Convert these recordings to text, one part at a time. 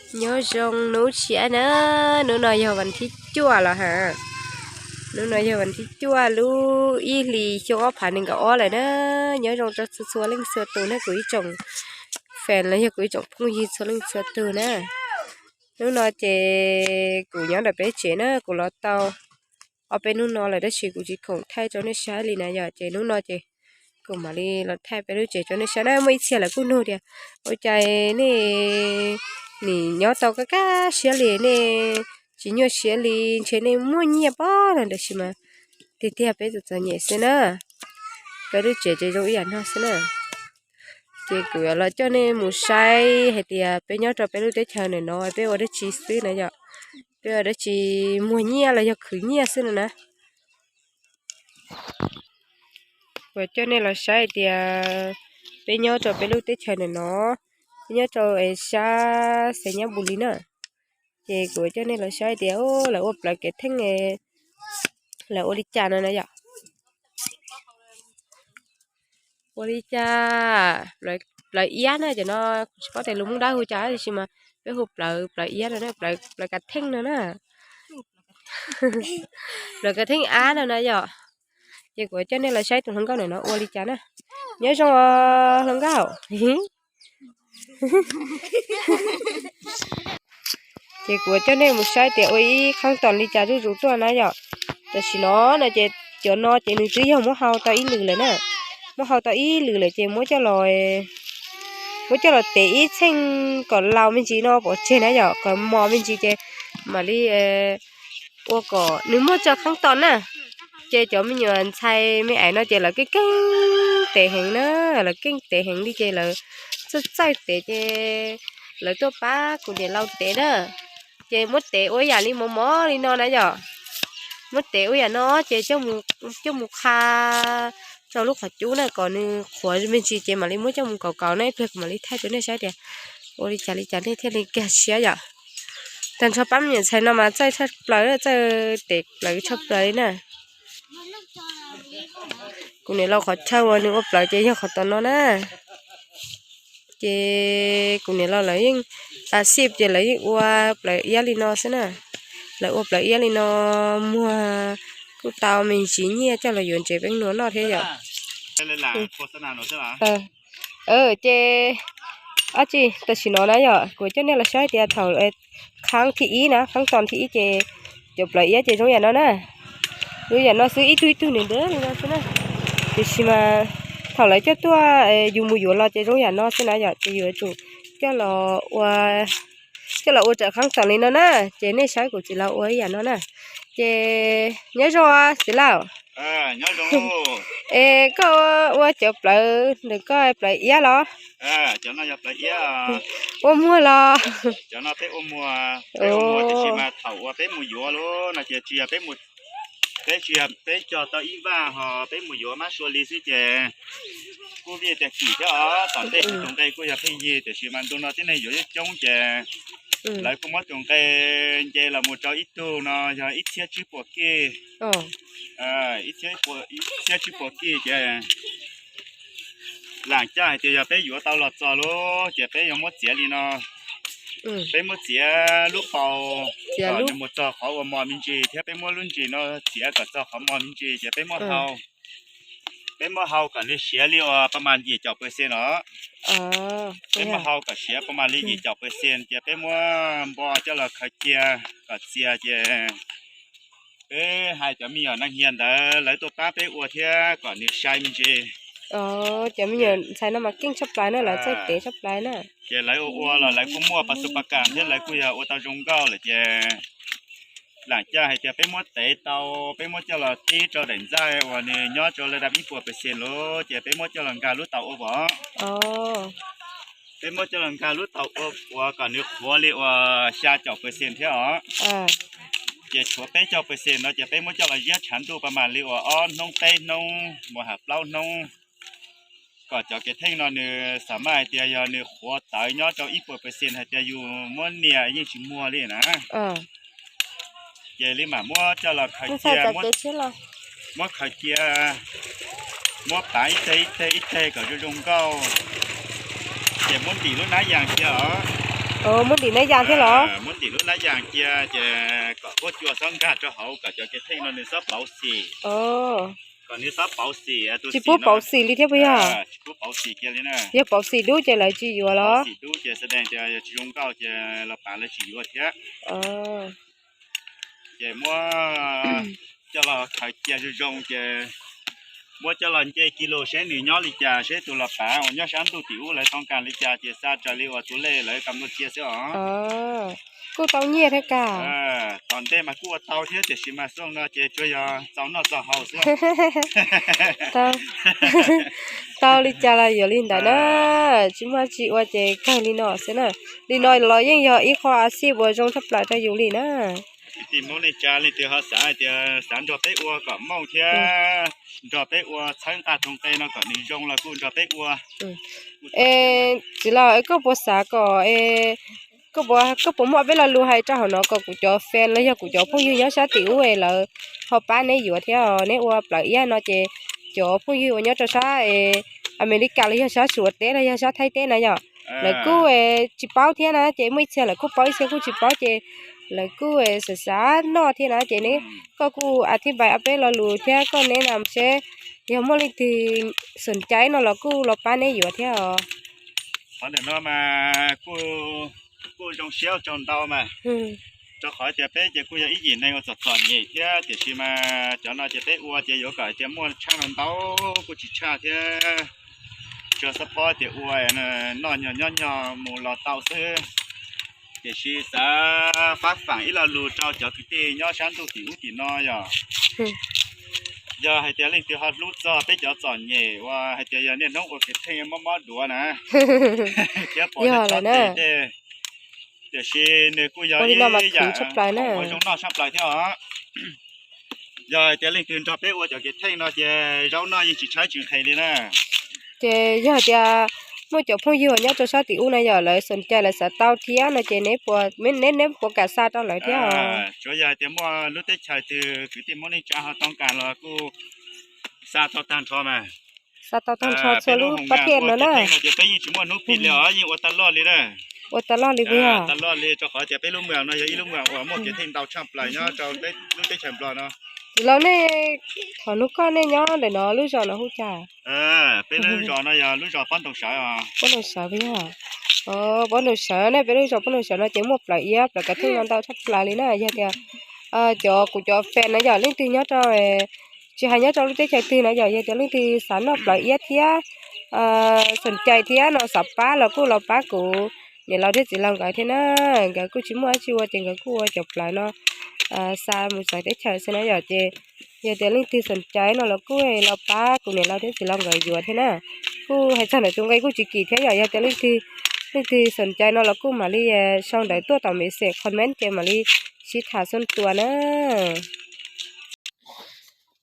Nyob zoo hnub tshiab na, hnub no yog vas thib cuaj los ha. Hnub no yog vas thib cuaj lub ib hlis xyoo ob phav nees nkaum ob lawm na. Nyob zoo rau txhua txhua leej txhua tus na, kuv ib tsoom fans los yog kuv ib tsoom phooj ywg txhua leej txhua tus na. Hnub no ces kuv nyob ntawm peb tsev na, kuv los tau ob peb hnub no lawm tab sis kuv tsis khoom thaij rau nej saib li na yom. Ces hnub no ces kuv mam li los thaij peb lub tsev rau nej saib na. Muaj ib txhia lawv kuj nug tias ua cas nej nim nyob tau kaj kaj siab li, nej tsis nyuaj siab li, ntshe nej muaj nyiaj pob no, tab sis mas tiag tiag peb txom txom nyem xwb na. Peb lub tsev ces zoo ib yam no xwb na. Ces kuv yuav los coj nej mus saib hais tias peb nyob rau peb lub teb chaws ntawm no peb ua dab tsi xwb na yom. Peb ua dab tsi muag nyiaj los yog khwv nyiaj xwb no na. Kuv coj nej los saib hais tias peb nyob rau peb lub teb chaws ntawm no, peb nyob rau sab Xais Nyab Npus Lis na. Ces kuv coj nej los saib tias lawv ua plawv kev theej, lawv ua li cas no na yom. Ua li cas, plawv iab na, cov no kuv tsis paub tias lus Hmoob Dawb hu cas tab sis mas peb hu plawv, plawv iab no, plawv kav theej no na. Plawv kav theej ab no na yom. Ces kuv coj nej los saib tus hluas nkauj ntawm no ua li cas na. Nyob zoo os hluas nkauj. Ces kuv coj nej mus saib tias ua ib qhab toom li cas zuj zus tuaj na yom. Tam sim no no ces cov no ces nws twb yog muab hau tau ib lwm lawm na. Muab hau tau ib lwm lawm ces muab coj los, muab coj los tev ib txheej kom laus me ntsis no pov tseg na yom, kom mos me ntsis ces mam li ua kom nws muaj tso qhab toom na. Ces cov me nyuam ntxhais me ais no ces lawv keej keej tev heev na, lawv keej tev heev li ces lawv txawj txawj tev ces lawv tuaj pab kuv niam laus tev na. Ces muab tev ua yam li mos mos li no na yom. Muab tev ua yam no ces coj mus qha rau lub qhov cub na kom nws qhuav me ntsis ces mam li muab coj mus kaus kaus na, ib pliag kuv mam li thaij rau nej saib tias ua li cas li cas nej thiaj li nkag siab yom. Tag nrho pab me nyuam ntxhais no mas txawj tshaj plaws, txawj tev plawv tshaj plaws li na. Kuv niam laus qhov chaw uas nws ua plawv ces yog qhov tom no na. Ces kuv niam laus lawv yeej tas xij ces lawv yeej ua plawv iab li no xwb na. Lawv ua plawv iab li no muag kuj tau me ntsis nyiaj coj los yuav ntses peb nua noj thiab yom. Ces dab tsi tam sim no na yom, kuv coj nej los saib tias thaum qhab thib ib na, qhab toom thib ib ces cov plawv iab ces zoo yam no na. Zoo yam no xwb, ib tug ib tug nws ntev li no xwb na. Tiam sis mas thaum lawv coj tuaj yus mus yuav los ces zoo yam no xwb na yom, ces yuav tsum coj los ua, coj los ua raws qhab toom li no na. Ces nej saib kuv txiv laus ua ib yam no na. Ces nyob zoo txiv laus. Es koj ua cov plawv ntawm koj plawv iab los? Ua muag los? Thaum uas peb mus yuav lawm no ces tsis yog peb mus, peb tsis yog peb cog tau ib vaj ho peb mus yuav mab sua li xwb ces kuj vij tiag kim thiab os. Tom ntej tus nqe kuj yog pheej yig tiam sis mas ntu no tib neeg yuav coob coob ces lawv kuj muab tus nqe nce los mus rau ib tug no yog ib txhiab tsib puas kij, ib txhiab tsib puas kij ces lam caj hais tias yog peb yuav tau los txog lawm ces peb yuav muab txiav li no. Peb muab txiav lub paus kom nws mus txog qhov uas mos me ntsis thiab peb muab lub ntsis no txiav kom txog qhov mos me ntsis ces peb muab hau. Peb muab hau kom nws siav li uas pab mas yim caum pawv xees os. Peb muab hau kom siav pab mas li yim caum pawv xees ces peb muab npo coj los khaws cia kom txias ces peb hais cov me nyuam neeg hias ntawd lawv tuaj pab peb ua thiab kom nws sai me ntsis. Cov me nyuam ntxhais no mas keej tshaj plaws na, lawv txawj tev tshaj plaws na. Ces lawv ua ua los lawv kuj muaj pas xu pas kam thiab lawv kuj yog ua tau zoo nkauj lawm ces lam caj hais tias peb muab tev tau, peb muab coj los tib rau daim ntxaij uas nws nyob rau lawv dab ib puas pawv xees lawm ces peb muab coj los nkag lub taus ua pov. Peb muab coj los nkag lub taus ua pov kom nws qhuav li uas xya caum pawv xees thiab os. Ces tshuav peb caug pawv xees no ces peb muab coj los ziab tshav ntuj pab mam li uas ob hnub peb hnub mus ham plaub hnub kom cov kev theej no nws xam maj hais tias yog nws qhuav tawv nyob rau ib puas pawv xees hais tias yus muab nias yeej tsis muag li na. Ces li mam muab coj los khaws cia, muab khaws cia, muab pav ib teg ib teg ib teg kom zoo zoo nkauj, ces muab ntim lub nab yas cia os. Muab ntim nab yas thiab los? Muab ntim lub nab yas cia ces kom huab cua xob nkag rau hauv kom cov kev theej no nws xob pauv xim. Kom nws xob pauv xim, tsis pub pauv xim li thiab puas yog? Tsis pub pauv xim kiag li na. Yog pauv xim dub ces lawv tsis yuav los? Xim dub ces xav dees tias yog tsis zoo nkauj ces los pav lawv tsis yuav thiab. Ces muab coj los khaws cia zoo zoo ces muab coj los nce kis lus seb nws nyob li cas, seb tus los pav uas nyob sab ntuj tim ub lawv tau kas li cas ces xa raws li uas tus lej lawv kam ntua cia xwb os. Kuj tau nyiaj thiab kas? Tom ntej mas kuj ua tau thiab tiam sis mas xyoo no ces tsuas yog txaus noj txaus haus xwb. Tau li cas los yuav li ntawd na. Tsis muaj tsi ua ces kawg li no xwb na. Li no los yeej yog ib qho a xij uas zoo tshaj plaws rau yus li na. Kwv tij Hmoob neej tsa leej twg ho xav hais tias xav nrog peb ua kom mooj thiab nrog peb ua txhawb nqa tus nqe no kom nws zoo los kuj nrog peb ua. Txiv laus, koj puas xav kom, koj puas muaj peb lo lus hais rau hauv no kom kuv cov fan los yog kuv cov phooj ywg nyob sab tim ub lawv ho pab neb yuav thiab? Neb ua plawv iab no ces cov phooj ywg uas nyob rau sab Amelikas los yog sab Suav teb los yog sab Thaib teb na yom, lawv kuj tsis paub thiab na, ces muaj ib txhia lawv kuj paub ib txhia kuj tsis paub ces lawv kuj xav xav noj thiab na ces neb, koj kuj a thib npais ob peb lo lus thiab koj neb na seb yog muaj leej twg xoom cai no los kuj los pab neb yuav thiab os. Qhov ntawm no mas kuj zoo siab tsaug ntau mas, rau qhov tias peb ces kuj yog ib yim neeg ua txom txom nyem thiab tiam sis mas cov no ces peb ua ces yuav kom hais tias muaj tshaj no ntau kuj tsis tshaj thiab. Tsuas xav phob tias ua noj nyog nyob nyog mus los tau xwb. Tiam sis xav fab fam ib lo lus rau cov kwv tij nyob sab ntuj tim ub tim no yog, yog hais tias leej twg ho hlub txog peb cov txom nyem uas hais tias yog niaj hnub ua kev theej mob mob duav na, thiab pom niag txhob tes tej, tiam sis nws kuj yog ib yam zoo noj tshaj plaws thiab os. Yog hais tias leej twg nrog peb ua cov kev theej no ces zaub noj yeej tsis tshaib tsis nqhis li na. Ces yog hais tias muaj cov phooj ywg nyob rau sab tim ub na yog lawv xoom cai lawv xav tau thiab no ces neb puas, neb puas kam xa rau lawv thiab? Tsuav yog hais tias muaj lub teb chaws twg kwv tij Hmoob neej tsa ho tau kam los kuj xa tau tag nrho mas. Xa tau tag nrho txhua lub pab thiaj no na. Ces peb yeej tsis muaj hnub phim li os, yeej ua tag loj li na. Ua tag loj li puas yog? Tag loj li rau qhov tias peb lub moos no yog ib lub moos uas muaj kev theej ntau tshaj plaws nyob rau lub teb chaws Nplog no. Txiv laus, nej thaum hnub koj nej nyob ntawm no lub zos no hu cas? Peb lub zos no yog lub zos Pob Ntoo Sawv os. Pob Ntoo Sawv puas yog? Pob Ntoo Sawv ne, peb lub zos Pob Ntoo Sawv no ces muaj plawv iab plawv kav theej no ntau tshaj plaws li na. Yog tias cov kuv cov fan na yog leej twg nyob rau, tsis hais nyob rau lub teb chaws twg na yog, yog tias leej twg xav noj plawv iab thiab xoom cai thiab no xav pab los kuj los pab kuv niam laus thiab txiv laus nkawd thiab na. Nkawd kuj tsis muaj dab tsi ua ces nkawd kuj ua cov plawv no xa mus txawv teb chaws xwb na yom. Ces yog tias leej twg xoom cai no los kuj los pab kuv niam laus thiab txiv laus nkawd yuav thiab na. Kuj hais txog ntawm tus nqe kuj tsis kim thiab yom, yog tias leej twg, leej twg xoom cai no los kuj mam li sau ntawv tuaj tom message comment ces mam li sib tham xub ntua na.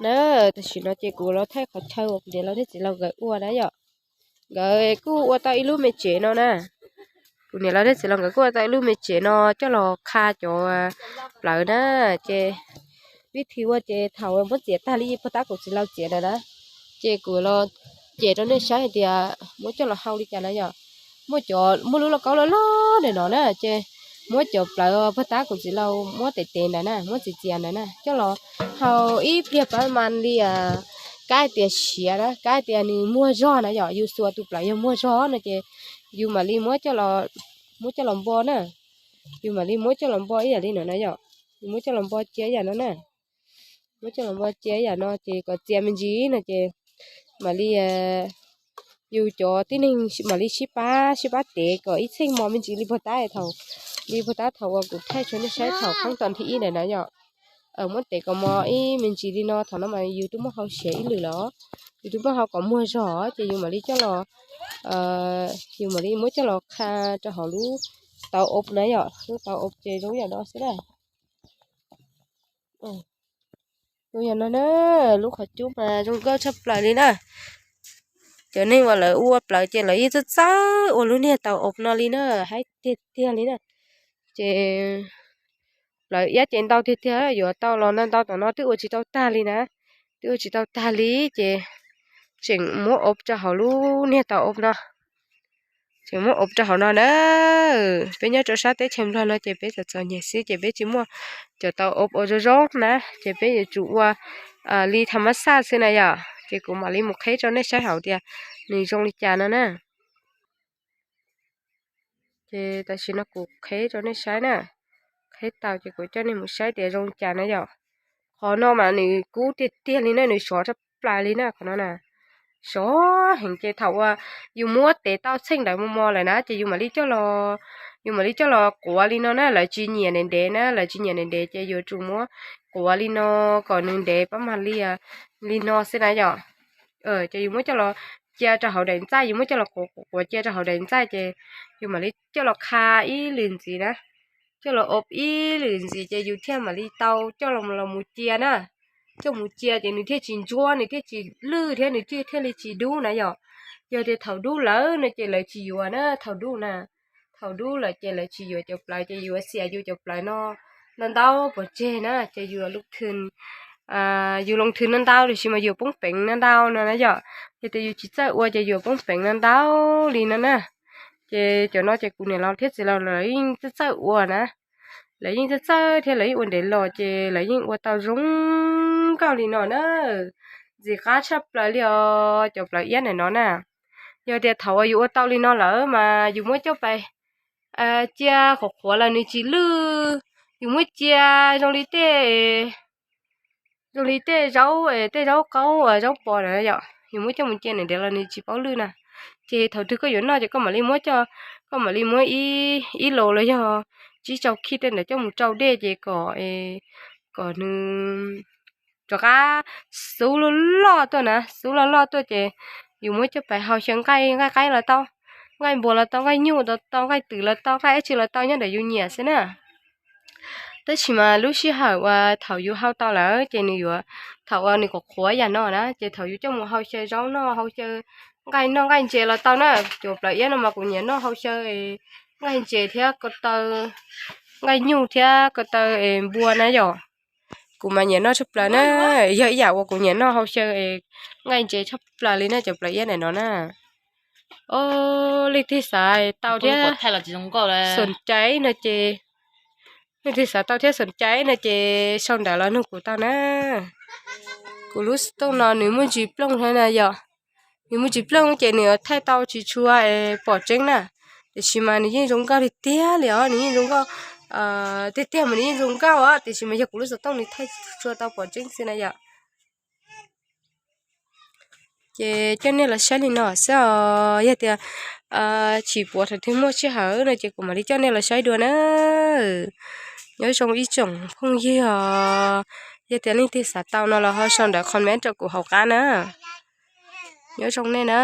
Na, tam sim no ces kuv los thaij qhov chaw uas kuv niam laus thiab txiv laus nkawd ua na yom. Nkawd kuj ua tau ib lub me tsev no na. Kuv niam laus thiab txiv laus nkawd kuj ua tau ib lub me tsev no coj los qha cov plawv na. Ces vib thi ua ces thaum muab txiav tag li puag ta kuv txiv laus txiav ntawd na, ces kuv los cem rau nej saib hais tias muab coj los hau li cas na yom. Muaj cov, muaj lub lauj kaub loj loj ntawm no na, ces muab cov plawv puag ta kuv txiv laus muab tev tev ntawd na, muab txiav txiav ntawd na coj los hau ib pliag pab mas li, kab tias siav na, kab tias nws muag zog na yom, yus xuas tus plawv yog muag zog no ces yus mam li muab coj los, muab coj los npo na. Yus mam li muab coj los npo ib yam li no na yom. Yus muab coj los npo cia ib yam no na. Muab coj los npo cia ib yam no ces kom txias me ntsis no ces mam li, yus cov tib neeg mam li sib pab sib pab tev kom ib txheej mos me ntsis li puag ta thaum, li puag ta thaum uas kuv thaij rau nej saib thaum qeeb tom nthi ib ntawd na yom. Muab tev kom mos ib me ntsis li no thaum no mas yus twb muab hau siav ib lwm los, yus twb muab hau kom muag zog ces yus mam li coj los, yus mam li muab coj los qha rau hauv lub tauv ob na yom, lub tauv ob ces zoo yam no xwb na. Zoo yam no na, lub qhov cub mas zoo nkauj tshaj plaws li na. Cov neeg uas lawv ua plawv ces lawv yeej txawj txawj ua lub niag tauv ob no li na, haib tiag tiag li na. Ces plawv iab ces ntau tiag tiag, yuav tau los ntau ntau tom no twb ua tsis tau tag li na, twb ua tsis tau tag li ces tseem muab ob rau hauv lub niag tauv ob no. Tseem muab ob rau hauv no na. Peb nyob rau sab teb chaws Nplog no ces peb txom txom nyem xwb ces peb tsis muaj cov tau ob ua zoo zoo na, ces peb yuav tsum ua li tham mas xaj xwb na yom. Ces kuv mam li mus qheb rau nej saib hauv tias nws zoo li cas no na. Ces tam sim no kuv qheb rau nej saib na. Qheb tau ces kuv coj nej mus saib tias zoo li cas na yom. Qhov no mas nws kub tiag tiag li na, nws sov tshaj plaws li na qhov no na. Sov heev ces thaum uas yus muab tev tau txheej ntawd mos mos lawm na ces yus mam li coj los, yus mam li coj los quav li no na, lawv tsis nyiam ntev ntev na, lawv tsis nyiam ntev ntev ces yuav tsum muab quav li no kom nws ntev pab mag li, li no xwb na yom. Ces yus muab coj los cia rau hauv daim ntxaij, yus muab coj los quav quav cia rau hauv daim ntxaij ces yus mam li coj los qha ib lwm ntxiv na, coj los ob ib lwm ntxiv ces yus thiaj mam li tau coj los mus cia na. Coj mus cia ces nws thiaj tsis ntsuab, nws thiaj tsis lwj thiab nws thiaj thiaj li tsis dub na yom. Yog tias thaum dub lawm no ces lawv tsis yuav na, thaum dub na. Thaum dub lawm ces lawv tsis yuav cov plawv ces yuav xiam yus cov plawv no ntau ntau pov tseg na ces yus loo thwm, yus loo thwm no ntau tiam sis mas yus poob peev no ntau no na yom. Yog tias yus tsis txawj ua ces yus poob peev no ntau li no na. Ces cov no ces kuv niam laus thiab txiv laus lawv yeej txawj txawj ua na. Lawv yeej txawj txawj thiab lawv yeej ua ntev los ces lawv yeej ua tau zoo nkauj li no na. Ntxim qab tshaj plaws li os cov plawv iab ntawm no na. Yog tias thaum uas yus ua tau li no lawm mas yus muab coj pais cia qhuav qhuav los nws tsis lwj. Yus muab cia zoo li tej, zoo li tej zaub, tej zaub qaub, zaub pos na yom, yus muab coj mus cia ntev ntev los nws tsis paub lwj na. Ces thaum twg koj yuav noj ces koj mam li muab, koj mam li muab ib los los yog tsib rau khij tej ntawd coj mus rau dej ces kom, kom nws rov qab xub loj loj tuaj na, xub loj loj tuaj ces yus muab coj pais hau xyaw nqaij, nqaij qaib los tau, nqaij npua los tau, nqaij nyuj los tau, nqaij twm los tau, nqaij dab tsi los tau nyob ntawm yus nyiam xwb na. Tab sis mas lub sij hawm uas thaum yus hau tau lawm ces nws yuav, thaum uas nws kom qhuav yam no na ces thaum yus coj mus hau xyaw zaub noj, hau xyaw nqaij noj nqaij ntses los tau na. Cov plawv iab no mas kuv nyiam noj hau xyaw nqaij ntses thiab ko taw, nqaij nyuj thiab ko taw npua na yom. Kuv mas nyiam noj tshaj plaws na, yog ib yam uas kuv nyiam noj hau xyaw nqaij ntses tshaj plaws li na cov plawv iab ntawm no na. O, leej twg xav tau thiab xoom cai no ces, leej twg xav tau thiab xoom cai no ces sau ntawv los nug kuv tau na. Kuv lub xov tooj no nws muaj ntsis plooj thiab na yom. Nws muaj ntsis plooj ces nws thaij tau tsis tshua pom tseeb na. Tiam sis mas nws yeej zoo nkauj tiag tiag li os, nws yeej zoo nkauj tiag tiag mas nws yeej zoo nkauj os, tiam sis mas yog kuv lub xov tooj nws thaij tsis tshua tau pom tseeb xwb na yom. Ces coj nej los saib li no xwb os, yog tias tsis pom thaum twg muaj sij hawm no ces kuv mam li coj nej los saib dua na. Nyob zoo ib tsoom phooj ywg os, yog tias leej twg xav tau no los ho sau ntawv comment rau kuv hauv qab na. Nyob zoo nej na.